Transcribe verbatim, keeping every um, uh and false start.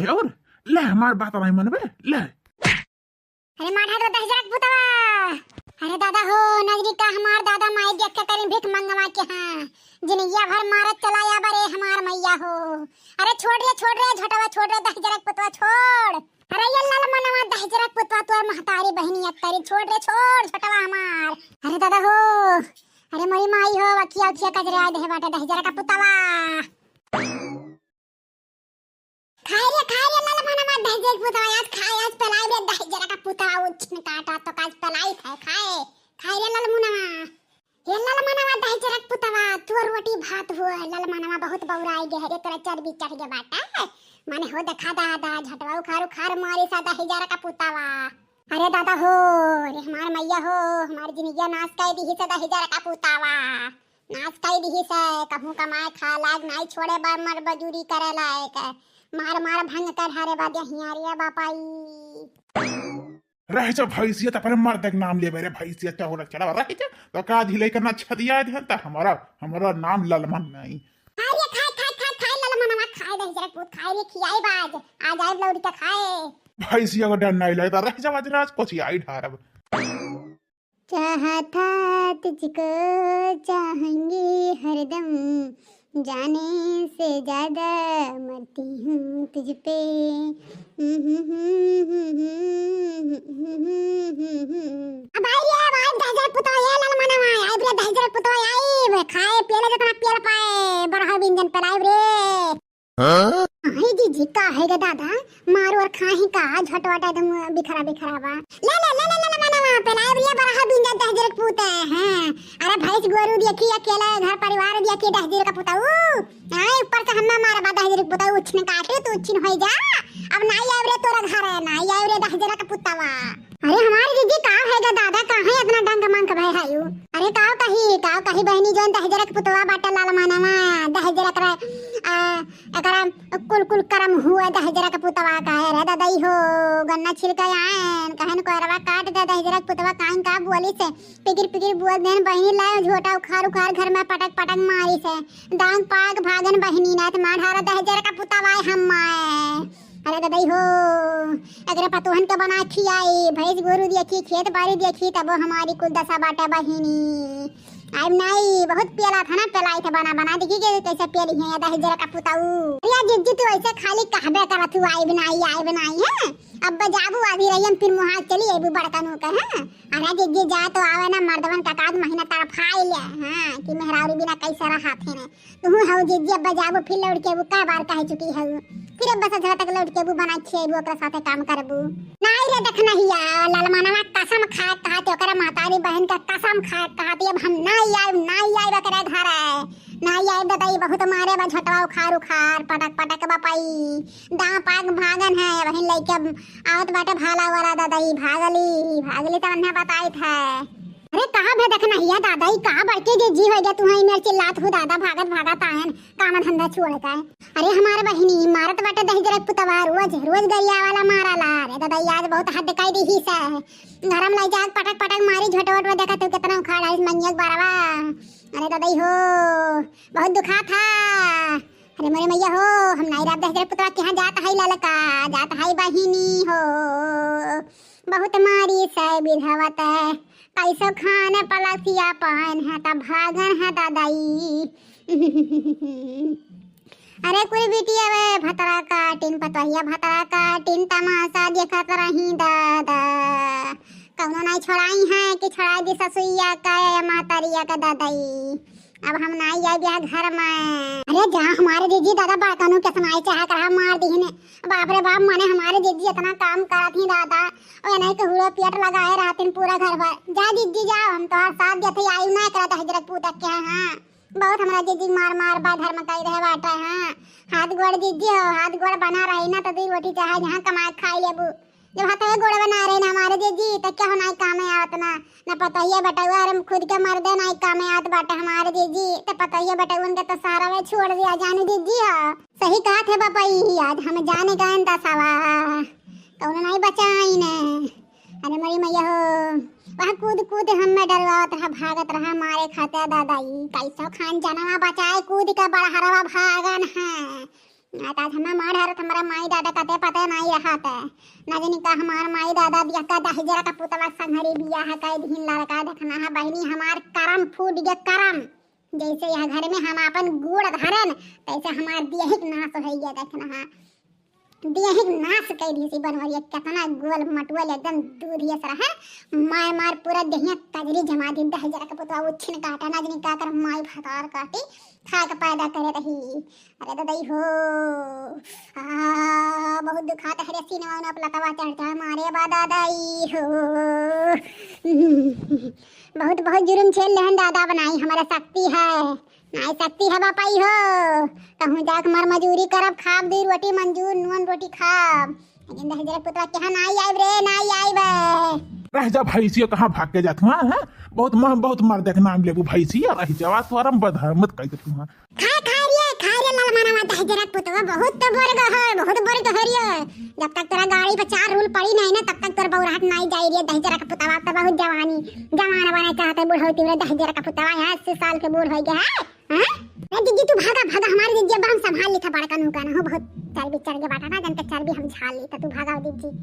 और ले हमार बात नाहीं मनबे, ले। अरे मार ढार दहिजरा के पुतवा। अरे दादा हो, नजरी का हमार दादा माई देख के करी भीख मंगवा के, हाँ। जिनिया भर मारत चला आवा रे हमार मइया हो। अरे छोड़ रे, छोड़ रे, झटवा छोड़ रे, दहिजरा के पुतवा छोड़। अरे ये लाल मनवा दहिजरा के पुतवा, तोर महतारी बहिनी अत्तरी, छोड़ रे, छोड़ झटवा हमार। अरे दादा हो, अरे मोरी माई हो, अखिया उखिया कजरे आए देहे बाटे दहिजरा का पुतवा। खाए रे, खाए रे लाल मनवा दहिजरा के पुतवा, आज खाए, आज पेलाई रे दहिजरा का पुतवा, उछिन काटा तो आज पेलाई खाए, खाए, खाए रे लाल मनवा। हे लाल मनवा दहिजरा के पुतवा, तू रोटी भात हो, लाल मनवा बहुत बौराई गे रे, तोरा चर्बी चढ़ गे बाटा। माने हो देखा दादा, झटवा उखार उखार मारी सा दहिजरा का पुतवा। अरे दादा हो, रे हमार मइया हो, हमार जिनिगिया नास कइ दिही सा दहिजरा का पुतवा। नास कइ दिही सा, कहूँ कमाए खा लाग नाई छोड़े, बार मार मजूरी करे लायक। मार मार भंग कर हरे बाद हियारिया बापाई। रह जा भैंसिया, त अपने मर्द के नाम लेबे रे भैंसिया, चौरा चढ़ावा रह जा। तो का धिले करना छदिया दे त हमारा, हमारा नाम ललमन नाहीं। खाए रे, खाए, खाए, खाए, खाए, ललमनवा खाए, दहिजरा पूत खाए रे, खियाए बाज, आज आए लौड़ी का खाए। भैंसिया को डर नाहीं लगता, रह जा आज राज कोचियाई ढारब। चाहा था तुझको, चाहूंगी हरदम, जाने से ज्यादा मरती हूँ तुझ पे। अब आई रे, अब आई दहिजरा पुतवा, ए लाल मनवा, आई रे दहिजरा पुतवा, आई खाए पियले जितना पियल पाए, बरहा बिंजन पिलाई रे। हाँ? अरे जीजी, का है गे दादा? मारो और खाही का, झटवाटा एकदम बिखरा बिखरा बा। ले, ले, ले, ले, ले, ले, मनवा, पेलाए बरिया बरहा बिंजा दहिजरा के पूत है, हैं? अरे भैंस गोरू देखी, अकेला घर परिवार देखी, दहिजरा का पुतऊ। हाँ, ऊपर से हम्मा मारा बा दहिजरा के पुतऊ, उछिन काटे, तू उछिन होई जा। अब नाई आए रे तोरा घर है, नाई आए रे दहिजरा का पुतवा। अरे हमार जीजी, का है गे दादा, काहे इतना डंक मंक भय है यू? अरे का कही, का कही बहिनी, जौन दहिजरा के पुतवा बाटे लाल मनवा, दहिजरा करा, आ, एकरा कुल कुल करम हुआ दहिजरा के पुतवा का है रे ददई हो, गन्ना छिलके आएन, कहन कोयरवा काट दे, दहिजरा के पुतवा काइन का बोली से, पिगिर पिगिर बोल देन बहिनी, लाए झोटा उखार उखार घर में पटक पटक मारी से, दांग पाग भागन बहिनी, नाथ मार ढारा दहिजरा का पुतवा है हम माए। अरे ददई हो, अगर पतोहन के बना खियाई, भैंस गोरू देखी, खेत बाड़ी देखी, तबो हमारी कुल दशा बाटे बहिनी। आइब नाई, बहुत पियला था ना, पेलाई था बना बना, देखी के कैसे पियली है दहिजरा का पुतऊ। अरे जीजी, तू ऐसे खाली कहबे करत हू, आइब नाई, आइब नाई, हैं? अब जाबू आधी रहियन, फिर मुहाग चली आइबू बड़कनू के, हैं? अरे जीजी, जा तो आवे ना, मर्दवन का आध महीना तड़फाई ले, हाँ, कि मेहरारू बिना कैसे रहा थे ने। तुहू हऊ जीजी, अब जाबू फिर लौट के वो का बार कह चुकी हऊ, फिर अब बस झगड़ा तक लौट के वो बना खियाबू, ओकरा साथे काम करबू। नाई रे देखनहिया, लालमनवा कसम खाए कहत, ओकरा महतारी बहन के कसम खाए कहत, अब हम नाई आइब, नाई आइब ओकरे घर। नाई आइब ददई, बहुत मारे बा झटवा उखार उखार, पटक पटक बा पाई। दांव पाक भागन है, वहीं लइके आवत बाटे भाला वाला ददई, भागली, भागली तब अन्हे बताइत है। अरे कहाँ भे देखनहिया दादा, ई कहाँ बड़के जीजी होइ गया, तुहैं मेर चिल्लात हू दादा, भागत भागत आयन, काम धंधा छोड़ के। अरे हमार बहिनी, मारत बाटे दहिजरा के पुतवा, रोज, रोज गरिया वाला माराला। अरे दादा, ई आज बहुत हद कइ दिहिस है। घर में लइ जाके पटक पटक मारी, झोटवा वोटवा देखत हू कितना उखाड़ आइस मंगिया के बरवा। अरे दादा, ई हो, बहुत दुखात है। अरे मोरे मइया हो, हम नाई रहब दहिजरा के पुतवा के यहाँ, जात है ललका, जात है बहिनी हो। बहुत मारी से विधवत, कैसो खान पलथिया पान है, त भागन है ददई। अरे कुल बिटिया वे भतरा काटिन, पतोहिया भतरा काटिन, तमाशा देखत रही दादा। कौनो नाई छोड़ाई है कि छोड़ाई दी ससुइया का, महतरिया का ददई। अब हम नाई आइब यहाँ घर में। अरे जा हमारे जीजी दादा, बड़कनू के सुनाई चाहे कहा मार दीहिन। बाप रे बाप, माने हमारे जीजी इतना काम करत ही दादा, और नहीं के हुड़ो पेट लगाए रहतिन पूरा घर भर। जा जीजी जाओ, हम तोहार साथ देते, आइब ना एकरा दहिजरा के पूत के, हाँ। बहुत हमरा जीजी मार मार बा धर्म कई रहे बाटे, हाँ। हाथ गोड़ जीजी हो, हाथ गोड़ बना रही ना तो दुई रोटी चाहे जहाँ कमाए खाई लेबू। जब हाथवे गोड़वे ना रहे ना हमारे जीजी, त केहू नाई कामे आवत ना, ना पतोहिया बेटउआ, अरे खुद के मर्दे नाई कामे आवत बाटे हमारे जीजी, त पतोहिया बेटउअन के त सहारा में छोड़ दिया जाने जीजी हो। सही कहत है बपई, आज हम जाने गएन दसवा, कौनो नाई बचाई ने। अरे मोरी मइया हो, वह कूद कूद हमें डरवावत रहा, भागत रहा मारे खातिर दादा, ई कैसो खान जनवा बचाए कूद के बड़हरवा भागन है। आज हमें मार हरत हमारा माई दादा कते पते नाई रहत है। ना जानी का हमार माई दादा बिया का दहिजरा का पुतवा संघरी बिया है, कई दिन लड़का देखना है बहिनी, हमार करम फूट गया करम। जैसे यह घर में हम आपन गोड़ धरन, तैसे हमार दियहिक नाश होइ गया देखना है। दियहिक नाश कई दी सी बनवरिया, कितना गोल मटुअल एकदम दूध यस रहा। मार मार पूरा देहिया कजरी जमा दी, दहिजरा का पुतवा उछिन काटा, ना जानी का कर माई भतार काटी, खा के पैदा करे रही। अरे दादा ई हो, आ, बहुत दुखात है रे सीनवा, उन अपलतवा चढ़ जा मारे बा दादा ई हो। बहुत, बहुत जुर्म झेल लेहन दादा, बनाई हमारा शक्ति है, नाई शक्ति है बापा ई हो। कहूँ जाके मर मजूरी करब, खाब दुई रोटी मंजूर, नून रोटी खाब। लेकिन दहिजरा पुतवा के यहाँ नाई आइब रे, नाई आइब। रह जा भैंसिया, कहाँ भाग के जात हुआ है? बहुत मह, बहुत मर्द के नाम लेबू भैंसिया, रह जावा तोरम बदहर मत कह देत हुआ। खा, खा रे, खा रे लाल मनवा, दहिजरा पुतवा बहुत तो बड़ गो है, बहुत बड़ गो है रे। जब तक तोरा गाड़ी पे चार रूल पड़ी नहीं ना, तब तक तोर बौराहट नाई जाई रे। दहिजरा का पुतवा तो बहुत जवानी, जवान बने चाहते बुढ़ौती में। दहिजरा का पुतवा यहाँ अस्सी साल के बूढ़ हो गया है, हैं? ए दीदी तू भागा, भागा, हमारी दीदी अब हम संभाल ली था बड़का नूका ना हो, बहुत चर्बी चढ़ गया बाटा ना, जन के चर्बी हम झाल ली था, तू भागा दीदी।